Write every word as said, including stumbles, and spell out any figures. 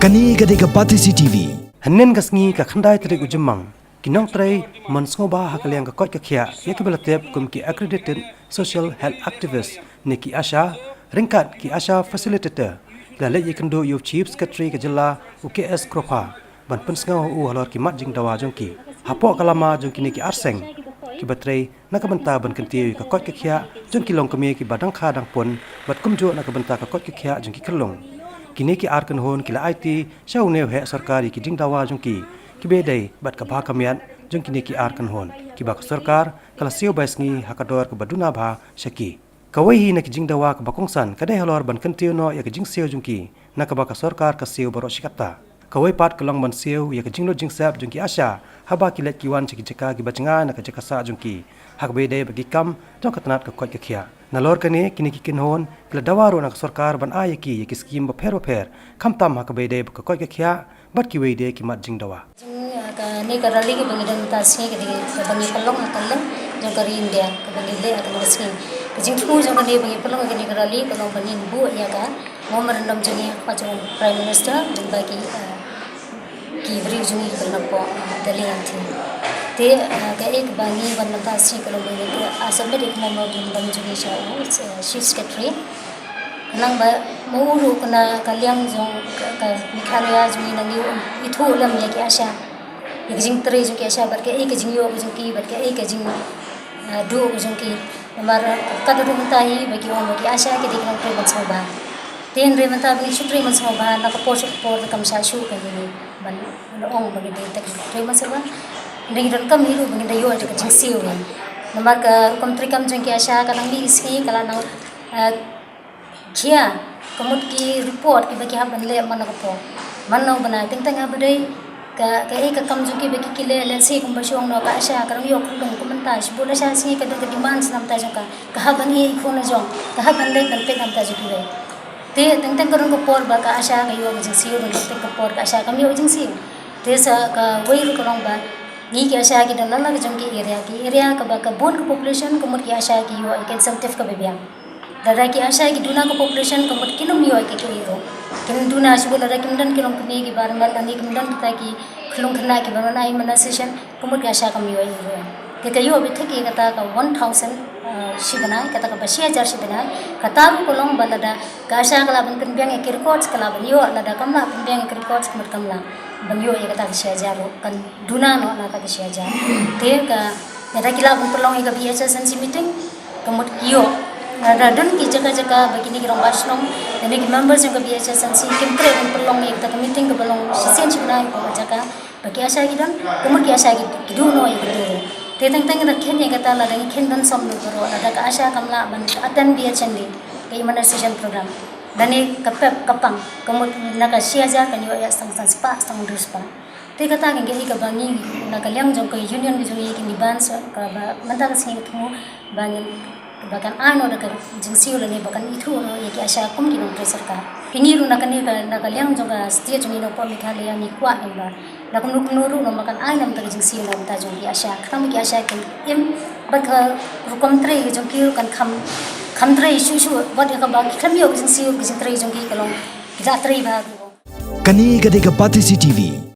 Kane ka dei ka Batesi T V. Hynnin ka sngi ka khyndai tarik u Jymmang, ki nongtrei mon sngewbha ha ka liang ka koit ka khiah, ïa kiba la tip kum ki accredited social health activist ne ki ASHA, ryngkat ki ASHA facilitator, ki la leit ïakynduh ïa u Chief Secretary ka jylla, u K S Kropha, ban pynsngew ha u halor ki mat jingdawa jong ki. Hapoh ka lama jong kine ki ar seng kiba trei na ka bynta ban kyntiew ïa ka koit ka khiah jong ki longkmie kiba dang kha dang pun, bad kumjuh na ka bynta ka koit ka khiah jong ki khyllung, kine ki ar kynhun ki la aiti sha u nongtrei sorkar ïa ki jingdawa jong ki, kiba dei bad ka bha ka miat jong kine ki ar kynhun, kiba ka sorkar ka la siew bai sngi ha ka dor kaba duna bha sha ki. Kawei hi na ki jingdawa kaba kongsan ka dei halor ban kyntiew noh ïa ka jingsiew jong ki, na kaba ka sorkar ka siew baroh shi katta. Kawei pat ka long ban siew ïa ka jinglut jingsep jong ki ASHA, haba ki leit ki wan sha ki jaka kiba jngai na ka jaka sah jong ki, ha kaba ïadei bad ki kam jong ka tnat ka koit ka khiah. Nalor kane, kine ki kynhun ki la dawa ruh na ka sorkar ban ai ïa ki ïa ki skim bapher bapher, khamtam ha kaba ïadei bad ka koit ka khiah bad kiwei de ki mat jingdawa. Jing, ah, kane ka rally kaba ngi don mynta ka sngi ka dei kaba ngi pynlong ha kylleng jong ka ri India, kaba ngi leh ha kane ka sngi. Ka jingthmu jong kane ba ngi pynlong kane ka rally ka long ba ngin buh ïa ka memorandum jong ngi ha ka jong Prime Minister, jong ba ki, ah, ki briew jong ngi kiba na pdeng, ah, Delhi, N T. Te, ah, kaei kaba ngi wan mynta ka sngi ka long ba ngi, ah, submit ïa ka memorandum jong ngi sha u, ah, Chief Secretary. Khnang ba ma u ruh kane ka liang jong ka, ka Meghalaya jong ngi nang ïoh ithuh lem ïa ki ASHA, ïa ka jingtrei jong ki ASHA bad kaei ka jingïoh ka jong ki bad kaei ka jing, ah, duh ka jong ki. Namar, ah, katto katne mynta hi ba ki ong ba ki ASHA ki dei ki nongtrei ban sngewbha. Te hynrei mynta ba ngi shu trei ban sngewbha, na ka por sha ka por te kam shah shuh ka ngi ban ong ba ngi dei tang trei ban sngewbha. Hynrei ngi donkam hi ruh ba ngin da ïoh ïa ka jingsiew hi. Namar ka rukom treikam jong ki ASHA ka nang mih ki sngi ka la nang, ah, khia, ka mut ki report kiba ki hap ban leh man la ka por, man la u bnai, teng teng haba dei ka, kaei ka kam jong ki ba ki, ki leh, lehse kumba shu ong noh ka ASHA ka dang ïoh khyllung, kumta shibun ASHA sngi ka don ka demand na bynta jong ka, ka hap ban ïeh i khun la jong, ka hap ban leit ban peit na bynta jong kiwei. Te teng teng ka don ka por ba ka ASHA ka ïoh ka jingsiew, don teng teng ka por ka ASHA kam ïoh jingsiew. Te sa kawei ruh ka long ba ngi ki ASHA ki don lala ka jong ki area, ki area kaba ka bun ka population, ka mut ki ASHA ki ïoh ïa ka incentive kaba biang. Lada ki ASHA ki duna ka population, ka mut kin ym ïoh ïa ka, ka ïoh. Kin duna shibun lada kim don ki longkmie kiba wan, lada kim don kita ki khyllung khynnah kiba wan ai immunization, ka mut ki ASHA kam ïoh ïa ka. Te ka ïoh beit thik ïa kata ka one thousand, uh, shi bnai, kata kaba shi hajar shi bnai. Kata ruh ka long ba lada ka ASHA ka lah ban pynbiang ïa ki records ka lah ban ïoh, lada kam lah pynbiang ïa ki records ka mut kam lah ban ïoh ïa kata ka shi hajar ruh, kan duna noh na kata ka shi hajar. Te ka, lada ki lah ban pynlong ïa ka B H S N C meeting, ka mut ki ïoh. Lada don ki jaka jaka ba kine ki rangbah shnong, lane ki members jong ka B H S N C kim treh ban pynlong ïa kata ka meeting kaba long shisien shi bnai ha ka jaka ba ki ASHA ki don, ka mut ki ASHA ki, ki duh noh ïa kata ruh. Te teng teng da kheiñ ïa kata, lada ngi kheiñ ban shem lut baroh, lada ka ASHA kam lah ban attend B H N D, ka immunization program, lane ka pep ka pang, ka mut na ka shi hajar kan ïoh ïa tang san spah, tang hynriew spah. Te kata ka dei kaba ngi na ka liang jong ka union ka jong ngi, ka ngi ban sa kaba mynta ka sngi ka thmu ba ngin, ba kan ai noh da ka jingsiew lane ba kan ithuh noh ïa ki ASHA kum ki nongtrei sorkar. Ka ngi ruh na kane ka, na ka liang jong ka state jong ngi na poh Meghalaya ngi kwah namar na kumno kumno ruh namar kan ai noh da ka jingsiew na bynta jong ki ASHA, khnang ba ki ASHA kin im bad ka rukom trei ka jong ki ruh kan kham, kham trei shuh shuh bad ïa kaba ki khlem ïoh ka jingsiew, ka jingtrei jong ki ka long ki da trei bha. Kane ka dei ka Batesi T V.